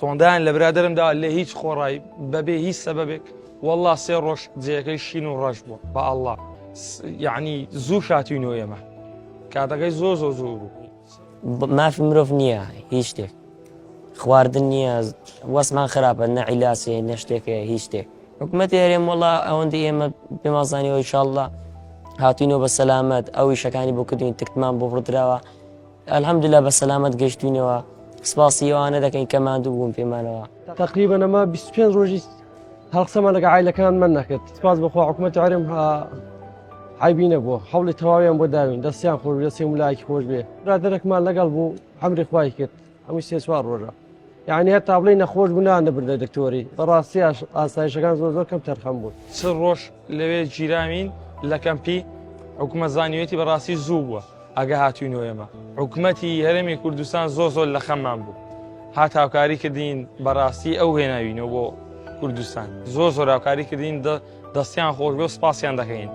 تۆندایان لە برادەرم دا لە هیچ خۆڕای بەبێ هیچ سەبەبێک واللە سێ ڕۆژ جێیەکەی شین و ڕەش بووە بە ئەڵڵا یعنی زوو شاتوینەوە ئێمە کاتەکەی زۆر زۆر زۆر بوو. مافی مرۆڤ نییە هیچ شتێک خواردن نییە وەسمان خراپە نە عیلاسێ نە شتێکە هیچ شتێک حکوومەتی هەرێم وڵا ئەوەندە ئێمە پێمازانیەوە ئیشاءاللە هاتوینەوە بە سەلامەت ئەو ئیشەکانی بۆ کردوین تکتمان بۆ بڕدراوە الحمدللە بە سەلامەت گەشتوینەوە سپاسی ئەوانە دەکەین کە ماندوو بوون پێمانەوە. تەقریبەن ئەمە 25 ڕۆژی هەر قسەمان لەگە عایلەکانمان نەکرد سپاس بەخوا حکوومەتی هەرێم عیبی نەبووە هەوڵی تەواویان بۆ داوین دەستیان خۆش دەستی ملایکی خۆش بێ برادەرێکمان لەگەڵ بوو عەمری خوای کرد هەمووی سێ چوار ڕۆژە یعنی هەتا بڵێ نەخۆش بوو نانەبردە دکتۆری بەڕاستی ئاسایشەکان زۆر زۆر کەم تەرخەم بوون. چ ڕۆژ لەوێ گیراوین لە کەمپی حکومەت زانیوێتی بەڕاستی زوو بووە ئەگە هاتوینەوە ئێمە حکومەتی هەرێمی کوردستان زۆر زۆر لە خەممان بوو هات هاوکاری کردین بەڕاستی ئەو هێناوینەوە بۆ کوردستان زۆر زۆر هاوکاری کردین دەستیان خۆش بێ و سپاسیان دەکەین.